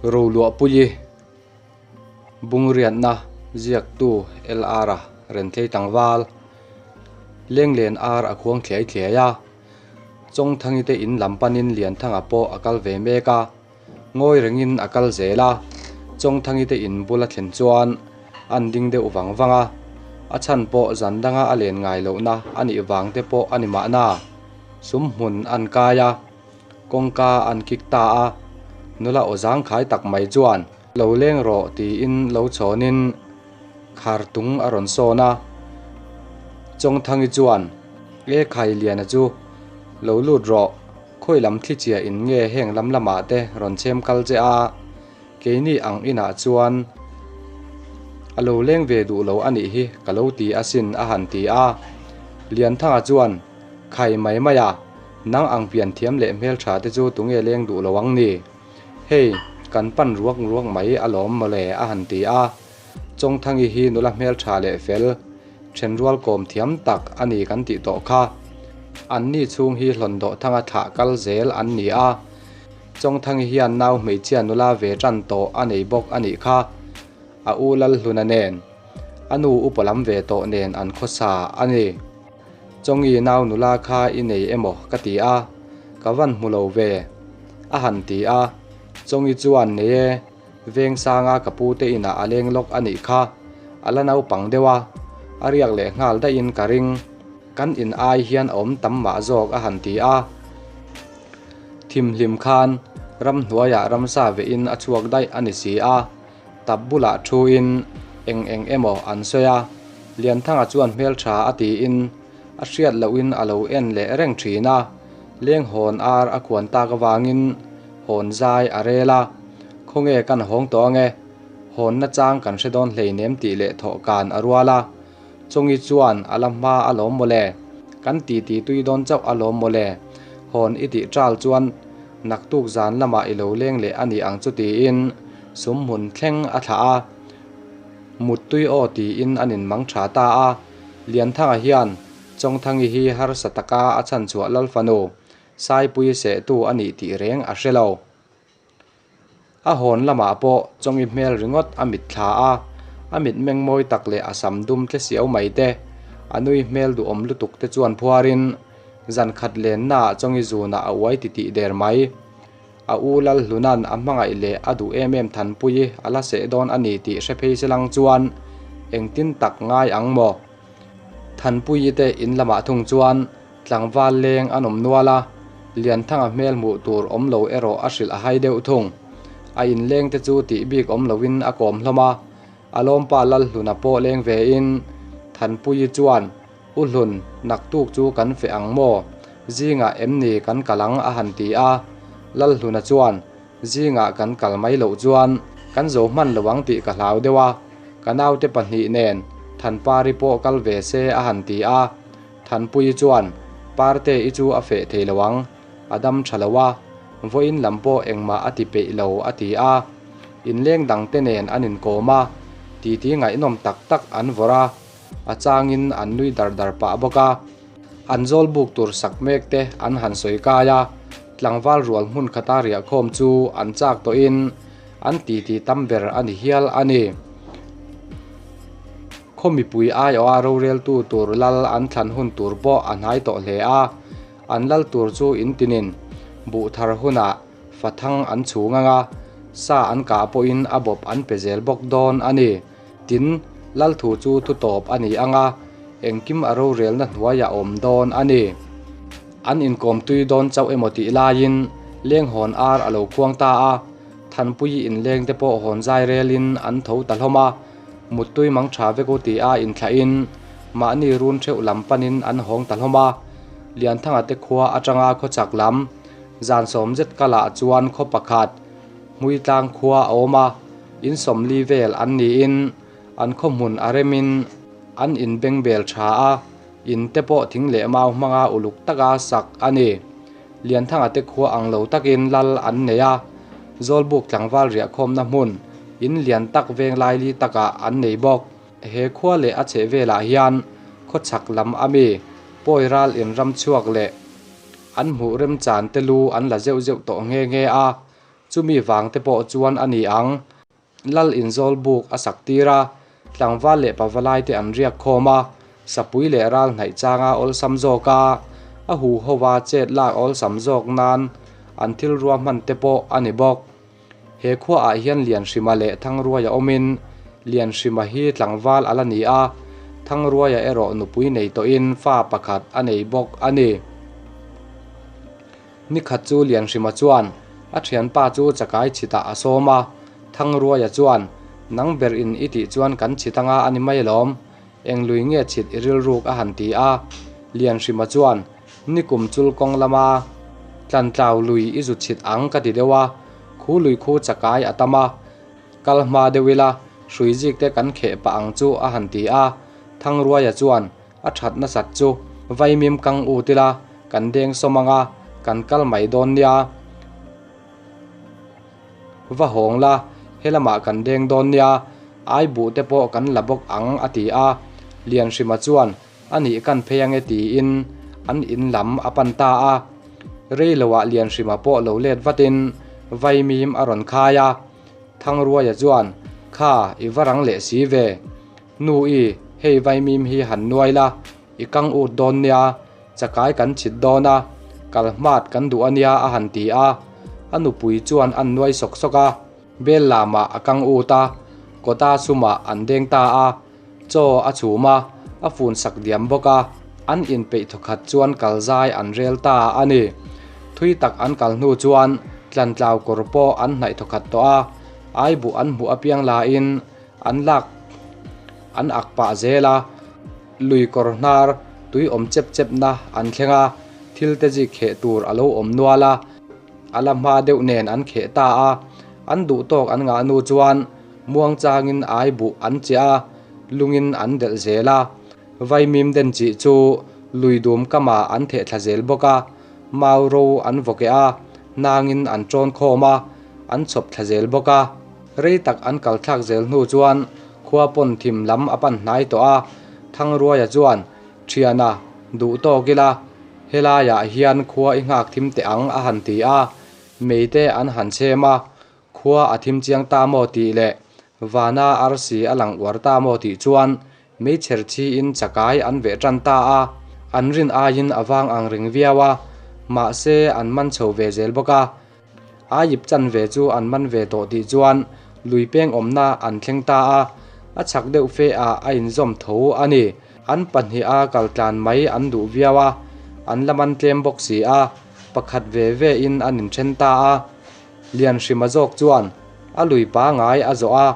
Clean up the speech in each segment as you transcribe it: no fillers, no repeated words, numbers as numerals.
Roluahpuii Bungriatna ziaktu LR-a Renthei tlangval Lenglen ar a khuang thliai thliai a, Chawngthangi te in lam panin Lianthanga pawh a kal ve mek a, ngawi rengin a kal zel a, Chawngthangi te in bula thlen chuan an ding deuh vang vang a, a chhan pawh zan danga a len ngai lohna a nih vang te pawh a ni mahna, sum hmun an kai a. Kawngka an kik ta a, nula aw zangkhai tak mai chuan, Lo leng rawh tiin lo chhawnin khar tung a rawn sawn a. Chawngthangi chuan, E khai Liana chu, lo lut rawh, khawi lam thli chia in nge heng lam lamah te rawn chhem kal che a, keini ang inah chuan a lo leng ve duh lo a nih hi ka lo ti asin a han ti a. Lianthanga chuan, Khai mai mai a, nang ang pian thiam leh hmeltha te chu tunge leng duh lo ang ni? Hei, kan pan ruak ruak mai alawm mawle a han ti a. Chawngthangi hi nula hmeltha leh fel, thenrual kawm thiam tak a ni kan tih tawh kha. Anni chhung hi hlawn dawh thanga thlah kal zel an ni a. Chawngthangi hian nau hmeichhia nula ve tan tawh a nei bawk a nih kha. A u Lalhluna nen, a nu upa lam ve tawh nen an khawsa a ni. Chawngi nau nula kha i nei emaw ka ti a, ka van hmu lo ve, a han ti a. Chawngi chuan nei e, Vengsanga ka pu te inah a leng lawk a nih kha, a la naupang deuh a, a riak leh nghal daihin ka ring, kan in ai hian a awm tam mah zawk a han ti a. Thimhlim khan ramhnuaiah ramsa vehin a chhuak daih a ni si a. Tap bulah thuin eng eng emaw an sawi a, Lianthanga chuan hmeltha a tiin a hriat lohin a lo en leh reng thin a, leng hawn ar a khuan tak avangin hawn zai a rel a, Khawnge kan hawng tawh ange, hawnna chang kan hre dawn hleinem tih leh thawh kan a rual a, Chawngi chuan a la hma a lawm mawle, kan titi tui dawn chauh a lawm mawle, hawn i tih ṭal chuan naktuk zan lamah i lo leng leh a ni ang chu tiin sum hmun thleng a thlah a, Muttui aw tiin an inmang ṭha ta a, Lianthanga hian Chawngthangi hi harsa taka a chhanchhuah Lalfanu Saipui sehtu a nih tih reng a hre lo. A hawn lamah pawh Chawngi hmel ringawt a mit thla a, a mit meng mawi tak leh a sam dum tle siau mai te, a nui hmel duhawm lutuk te chuan phuarin zan khat lennaah Chawngi zunah a uai titih der mai. A u Lalhluna'n a hmangaih leh a duh em em Thanpuii a la seh dawn a ni tih hre phei se lang chuan engtin tak ngai ang maw? Thanpuii te in lamah thung chuan Tlangval leng an awm nual a, Lianthanga hmel hmuh tur awm lo erawh a hrilh a hai deuh thung. A inleng te chu tih bik awm loin a kawm hlawm a, a lawmpa Lalhluna pawh leng vein Thanpuii chuan, U Hlun, naktuk chu kan feh ang maw? Zingah em ni kan kal ang a han ti a. Lalhluna chuan, Zingah kan kal mai loh chuan kan zo hman lo ang tih ka hlau deuh a, ka naute pahnih nen Thanpari pawh kal ve se a han ti a. Thanpuii chuan, Parte i chu a feh thei lo ang, a dam tha lo a, vawiin lam pawh engmah a ti peih lo a ti a. Inleng dangte nen an inkawm a, titi ngaihnawm tak tak an vawrh a, a changin an nui dar dar pah bawk a. An zawl buk tur sak mek te an han sawi kai a, tlangval rual hmun khata riahkhawm chu an chak tawhin an titi tam ber a ni hial a ni. Khaw mipui aiawha roreltu tur lal an thlan hun tur pawh a hnai tawh hle a, an lal tur chu in tinin buh thar hunah fathang an chhung ang a, sa an kah pawhin a bawp an pe zel bawk dawn a ni. Tin, lal thu chu thu tawp a ni ang a, engkim a rorelna hnuaiah a awm dawn a ni. An inkawm tui dawn chauh emaw tih laiin lenghawn ar a lo khuang ta a, Thanpuii inleng te pawh hawn zai relin an tho ta hlawm a. Muttui mang tha vek u ti a inthlahin mahni run theuh lam panin an hawng ta hlawm a. Lianthanga te khua atanga khawchhak lam zan sawm zet kalah chuan khaw pakhat Hmuitlang khua a awm a, in sawmli vel an niin an khaw hmun a remin an inbengbel tha a, in te pawh thing leh mau hmanga uluk taka sak a ni. Lianthanga te khua ang lo takin lal an nei a, Zawlbuk tlangval riahkhawmna hmun in lian tak veng laili takah an nei bawk. He khua leh a chheh velah hian khawchhak lam a mi pawi ral in ram chhuak leh an hmuh remchan te lu an la zeuh zeuh tawh nghe nghe a. Chumi vang te pawh chuan a ni ang. Lal inzawl buk a sak tir a, tlangval leh pavalai te an riak khawm a, sapui leh ral hnaih changa awlsam zawk a, a huhova chet lak awlsam zawk nan an thil ruahman te pawh a ni bawk. He khuaah hian Lianhrima leh Thangruaia awmin Lianhrima hi tlangval a la ni a, Thangruaia erawh nupui nei tawhin fa pakhat a nei bawk a ni. Nikhat chu Lianhrima chuan a thianpa chu chakai chhitah a sawm a, Thangruaia chuan, Nang ber in i tih chuan kan chhit anga a ni mai alawm, eng lui nge chhit i rilruk a han ti a. Lianhrima chuan, Nikum chul kawng lama Tlantlau lui i zu chhit ang ka ti deuh a, khu lui khu chakai a tam a, kal hma deuh ila hrui zik te kan kheh pah ang chu a han ti a. Thangruaia chuan, A that nasat chu vaimim kang ut ila kan deng sawm anga kan kal mai dawn nia. Va hawng la, helamah kan deng dawn nia, ai buh te pawh kan la bawk ang a ti a. Lianhrima chuan a nih kan phei ange tiin an in lam a pan ta a. Reiloah Lianhrima pawh lo let vatin vaimim a rawn khai a. Thangruaia chuan, Kha, i va rang leh si ve. Nu i, hei vaimim hi han nuai la, i kang ut dawn nia, chakai kan chhit dawn a, kal hmat kan duh a nia a han ti a. A nupui chuan an nuai sawk sawk a, bel lamah a kang ut a, kawta sumah an deng ta a, chaw a chhum a, a fun sak diam bawk a, an inpeih thawkhat chuan kal zai an rel ta a ni. Thui tak an kal hnu chuan Tlantlau kawr pawh an hnaih thawkhat tawh a, aibuh an hmuh apiang lahin An lak an ak pah zel a, lui kawr hnar tui awm chep chep na an thleng a, thil te zik kheh tur a lo awm nual a, a la hma deuh nen an kheh ta a, an duh tawk an ngah nu chuan muang changin ai buh an chiah a, lungin an delh zel a, vaimim den chih chu lui dum kamah an theh thla zel bawk a, mau ro an vaw keh a, nangin an tawn khawm a, an chhawp thla zel bawk a. Rei tak an kal thlak zel hnu chuan khua pawn thim lam a pan hnai tawh a, Thangruaia chuan, Thiana, duh tawk ila, helaiah hian khua i nghak thim teh ang a han ti a, meite an han chhem a, khua a thim chiang ta maw tih leh vana arsi a lang uar ta maw tih chuan meichher chhiin chakai an veh tan ta a, an rin aiin a vang ang reng viau a, mahse an man chho ve zel bawk a. Aip chanve chu an man ve tawh tih chuan lui peng awmna an thleng ta a, a chhak deuh fe ah a inzawm tho a ni. An pahniha kal tlan mai an duh viau a, an la man tlem bawk si a, pakhat ve ve in an inthen ta a. Lianhrima zawk chuan a lui pangai a zawh a,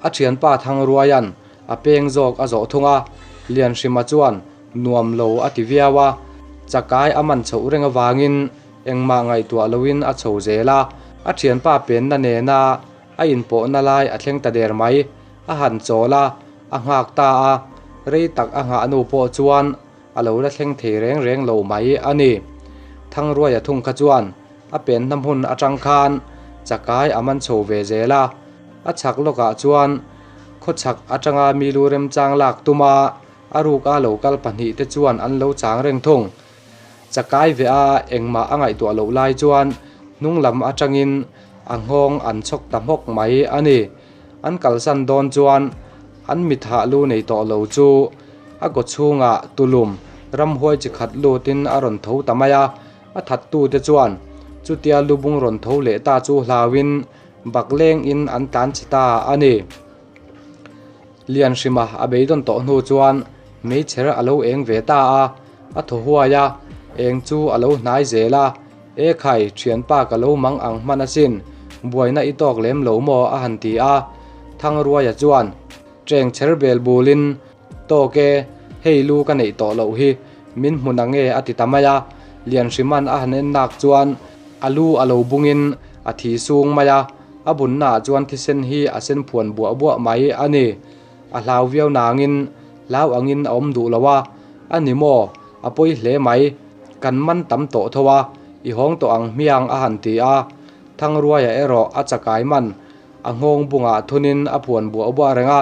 a thianpa Thangruaia'n a peng zawk a zawh thung a, Lianhrima chuan nuam lo a ti viau a, chakai a man chhoh reng avangin Engmah ngaihtuah loin a chho zel a, a thianpa penna nena a inpawhna lai a thleng ta der mai. A han chawl a, a nghak ta a, rei tak a nghah nu pawh chuan a lo la thleng thei reng reng lo mai a ni. Thangruaia thung kha chuan a penna hmun atang khan chakai a man chho ve zel a, a chhak lawkah chuan khawchhak atanga milu remchang lak tuma a ruka lo kal pahnihte chuan an lo chang reng thung. Chakai ve a engmah a ngaihtuah loh lai chuan hnung lam atangin a nghawng an chhawk ta hmawk mai a ni. An kalsan dawn chuan an mithah lu nei tawh lo chu a kaw chhungah tulum ramhuai chi khat lutin a rawn tho ta mai a, a thattute chuan chutia lubung rawn tho leh ta chu hlauin baklengin an tlan chhe ta a ni. Lianhrima a beidawn tawh hnu chuan meichher a lo eng ve ta a, a thaw huai a, eng chu a lo hnai zel a, E khai, thianpa ka lo mang ang hman asin, buaina i tawk lem lo maw a han ti a. Thangruaia chuan cheng chher bel bulin, Tawk e, hei lu ka neih tawh loh hi, min hmu na nge a ti ta mai a. Lianhriman a han en nak chuan a lu a lo bungin a thi sung mai a. A bunnaah chuan thisen hi a sen phuan buah buah mai a ni. A hlau viau nangin hlau angin a awm duh lo a, A ni maw? A pawi hle mai. Kan man tam tawh tho a, i hawng tawh ang hmiang a han ti a. Thangruaia erawh a chakai man a nghawng bungah thunin a phuan buah buah reng a.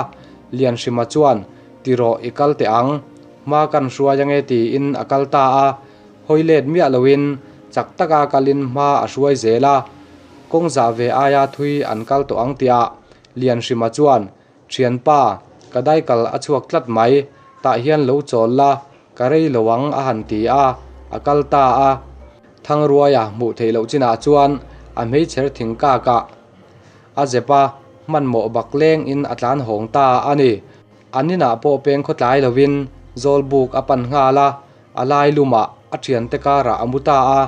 Lianhrima chuan, Ti rawh i kal teh ang. Hma kan hruai ange tiin a kal ta a. Hawi let miah loin chak taka kalin hma a hruai zel a. Kawng zah ve aia thui an kal tawh ang tihah Lianhrima chuan, Thianpa, ka daikal a chhuak tlat mai, tah hian lo chawl la, ka rei lo ang a han ti a, a kal ta a. Thangruaia hmuh theih loh chinah chuan a hmeichher thing kakah a zep a, hmanhmawh bak lengin a tlan hawng ta a ni. An inah pawh peng khawtlai lovin Zawlbuk a pan nghal a, a lai lumah a thiante karah a mu ta a.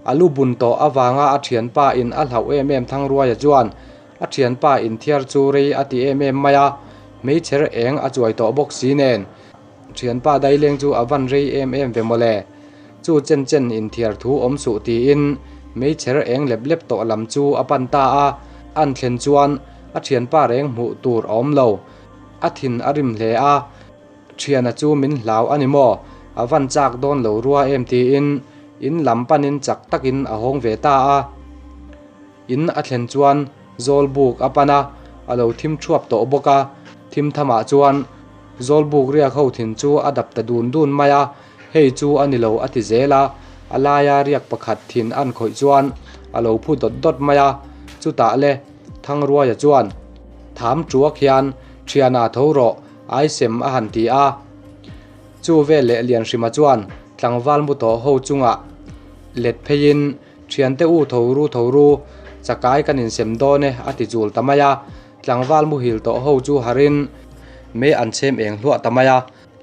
A lu bun tawh avanga a thianpa in a hlauh em em Thangruaia chuan a thianpa inthiar chu rei a ti em em mai a, hmeichher eng a chuai tawh bawk si nen thianpa daileng chu a van rei em em ve mawle. Chu chen chen inthiar thu awm suh tiin meichher eng lep lep tawh lam chu a pan ta a, an thlen chuan a thianpa reng hmuh tur a awm lo. A thin a rim hle a, Thiana chu min hlau a ni maw? A van chak dawn lo rua em tiin in lam panin chak takin a hawng ve ta a. In a thlen chuan Zawlbuk a pan a, a lo thim thuap tawh bawk a. Thim thamah chuan Zawlbuk riak ho thin chu a dap ta dun dun mai a, hei chu a ni lo a ti zel a. A laia riak pakhat thin an khawih chuan a lo phu dawt dawt mai a, chutah le Thangruaia chuan Tham tuak hian Thiana tho rawh Aisem a han ti a. Chu veleh Lianhrima chuan tlangval mu tawh ho chungah let pheiin Thiante u tho ru tho ru, chakai kan insem dawn e a ti chul ta mai a. Tlangval muhil tawh ho chu harin mei an chhem eng hluah ta mai a.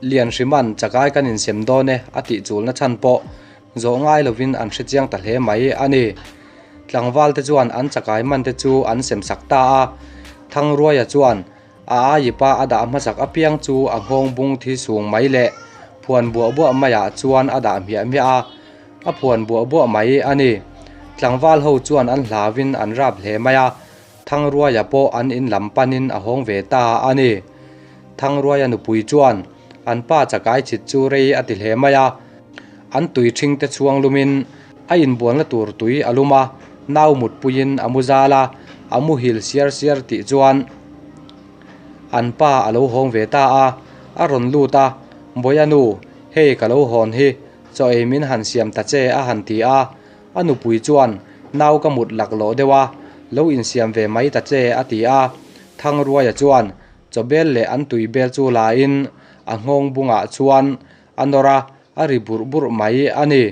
Lianhrima'n chakai kan insem dawn e a tih chulna chhan pawh zawh ngai lovin an hrechiang ta hle mai a ni. Tlangval te chuan an chakai man te chu an sem sak ta a. Thangruaia chuan A aipa a dah hmasak apiang chu a nghawng bung thi sung mai leh phuan buah buah maiah chuan a dah hmiah hmiah a, a phuan buah buah mai a ni. Tlangval ho chuan an hlauin an rap hle mai a, Thangruaia pawh an in lam panin a hawng ve ta a ni. Thangruaia nupui chuan an pa chakai chhit chu rei a ti hle mai a, an tui ṭhing te chhuang lumin a inbualna tur tui a lum a, nau mutpuiin a mu zal a, a muhil siar siar tih chuan an pa a lo hawng ve ta a, a rawn lut a, Bawiha nu, hei ka lo hawn hi, chaw ei min han siam ta che a han ti a, a nupui chuan nau ka mut laklawh deuh a, lo insiam ve mai ta che a ti a, Thangruaia chuan chaw bel leh an tui bel chu la in a nghawng bungah chuan a nawr a, a ri burh burh mai a ni.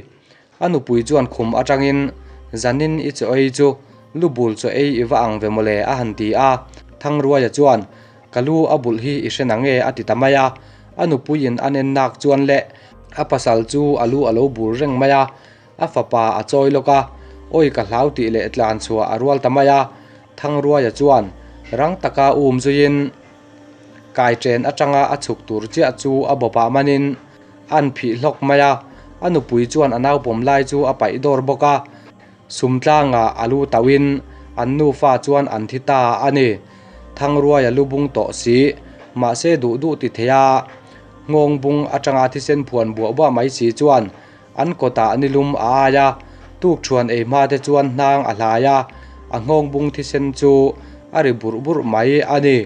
A nupui chuan khum atangin, Zanin i chaw ei chu lu bul chaw ei i va ang ve mawle a han ti a. Thangruaia chuan, Ka lu a bulh hi i hre na nge a ti ta mai a. A nupuiin a nen nak chuan le a pasal chu a lu a lo bul reng mai a. A fapa a chawi lawk a, Awi ka hlau tih leh tlan chhuah a rual ta mai a. Thangruaia chuan rang taka um zuiin, Kai chen atanga a chhuk tur chiah chu a bawpah manin an phih hlawk mai a, a nupui chuan a naupawm lai chu a paih dawr bawk a, sum tlangah a lu tauhin an nufa chuan an thi ta a ni. Thangruaia lu bung tawh si, mahse duh duh ti thei a, nghawng bung atanga thisen phuan buah buah mai si chuan An kawtah nilum a ai a, tukṭhuan ei hma te chuan hnang a hlai a, a nghawng bung thisen chu a ri burh burh mai a ni.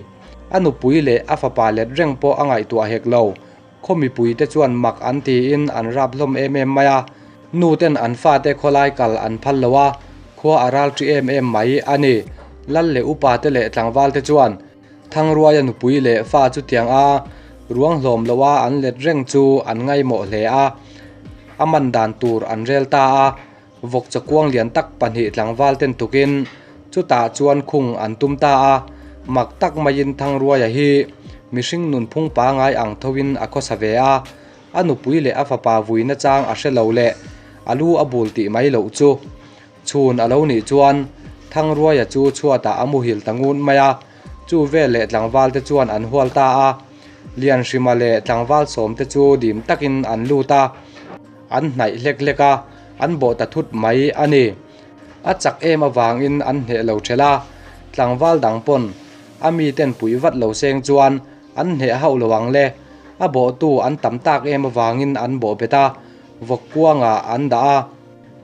A nupui leh a fapa let reng pawh a ngaihtuah hek lo. Khaw mipui te chuan mak an tiin an rap hlawm em em mai a, nu ten an fate khawlai kal an phal lo a, khua a ral ṭi em em mai a ni. Lal leh upa te leh tlangval te chuan Thangruaia nupui leh fa chutiang a ruang hlawm loh a an let reng chu an ngaimawh hle a, a man dan tur an rel ta a, vawk chakuang lian tak pahnih tlangval ten tukin chutah chuan khung an tum ta a, mak tak maiin Thangruaia hi mihring nunphung pangai ang thoin a khawsa ve a, a nupui leh a fapa vui nachang a hre lo leh a lu a bul tih mai loh chu. Chhun a lo nih chuan Thangruaia chu chhuatah a muhil ta ngut mai a, chu veleh tlangval te chuan an hual ta a. Lianhrima leh tlangval sawm te chu dim takin an lut a, an hnaih hlek hlek a, an bawh ta thut mai a ni. A chak em avangin an hneh lo ṭhelh a, tlangval dang pawn a miten puih vat lo seng chuan an hneh hauh lo ang le. A bawhtu an tam tak em avangin an bawh bet a, vawk kuangah an dah a.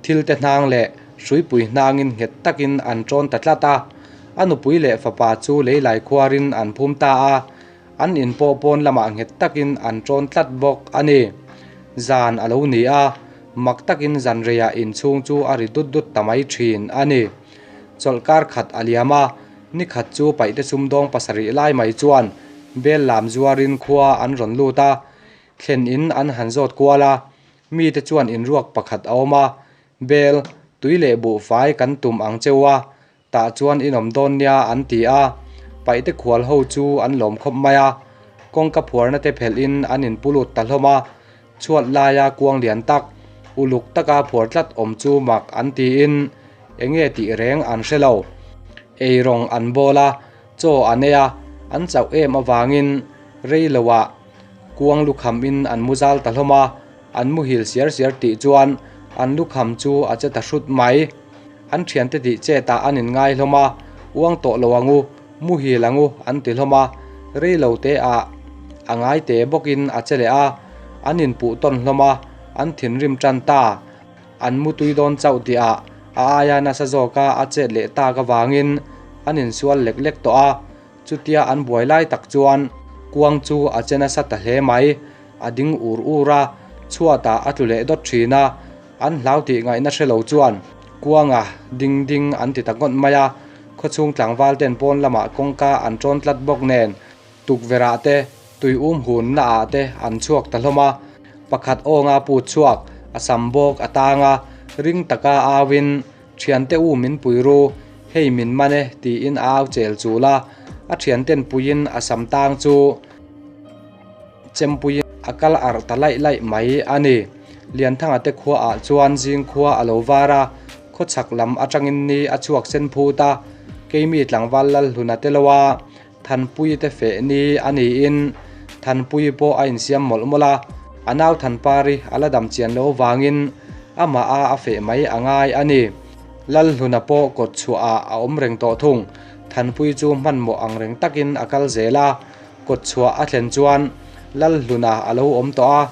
Thil te hnang leh hruipui hnangin nghet takin an ṭawn ta tlat a, a nupui leh fapa chu leilai khuarin an phum ta a, an inpawh pawn lamah nghet takin an ṭawn tlat bawk a ni. Zan a lo ni a, mak takin zan reiah inchhung chu a ri dut dut ta mai ṭhin a ni. Chawlhkar khat a liam a, ni khat chu paihte sumdawng pasarih lai mai chuan bel lam zuarin khua an rawn lut a, thlen in an han zawt kual a, mite chuan inruak pakhat a awm a, bel, tui leh buhfai kan tum ang cheu a, tah chuan in awm dawn nia an ti a, paihte khual ho chu an lawm khawp mai a, kawngka phuarna te phelh in an inpu lut ta hlawm a, chhuat laia kuang lian tak, uluk taka phuar tlat awm chu mak an tiin eng nge tih reng an hre lo. Ei rawng an bawl a, chaw an ei a, an chauh em avangin rei loah kuang lukham in an mu zal ta hlawm a, an muhil siar siar tih chuan an lukham chu a che ta hrut mai. An thiante tih chetah an inngai hlawm a, uang tawh lo ang u, muhil ang u an ti hlawm a, rei lo te ah a ngai te bawkin a che leh a, an inpuh tawn hlawm a, an thinrim tan ta. An mu tui dawn chauh tih ah a aia nasa zawka a chet leh tak avangin an insual lek lek tawh a, chutia an buai lai tak chuan kuang chu a che nasa ta hle mai, a ding ur ur a, chhuatah a tlu leh dawt thin a, an hlau tih ngaihna hre lo chuan kuanga ding ding an ti ta ngawt mai a, khawchhung tlangval ten pawn lamah kawngka an tawn tlat bawk nen tukverh ah te tui um hun na ah te an chhuak ta hlawm a, pakhat awnga put chhuak a sam bawk a tang a, ring taka au in Thiante u min pui ru, hei min man e tiin a au chel chul a, a thianten puiin a sam tang chu chempuiin a kal arh ta laih laih mai a ni. Lianthanga te khua ah chuan zing khua a lo var a, khawchhak lam atangin ni a chhuak sen phut a, keimi tlangval Lalhluna te lo a, Thanpuii te feh ni a niin Thanpuii pawh a insiam mawlh mawlh a, a nau Thanpari a la dam chian loh vangin amah a a feh mai a ngai a ni. Lalhluna pawh kawt chhuah ah a awm reng tawh thung. Thanpuii chu hmanhmawh ang reng takin a kal zel a, kawt chhuah a thlen chuan Lalhluna a lo awm tawh a,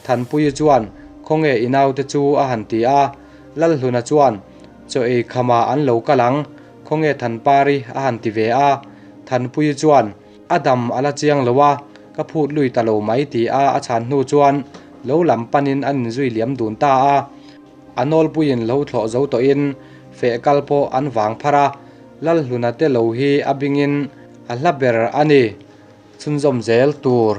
Thanpuii chuan Khawnge i naute chu a han ti a, Lalhluna chuan Chaw ei khamah an lo kal ang, Khawnge Thanpari a han ti ve a, Thanpuii chuan, A dam a la chiang lo a, ka phut lui ta lo mai ti a a chhan hnu chuan lo lam panin an inzui liam dun ta a. A nawlpuiin lo thlawh zo tawhin feh kal pawh an vang pharh a, Lalhluna te lo hi a bingin a hla ber a ni. Chhunzawm zel tur.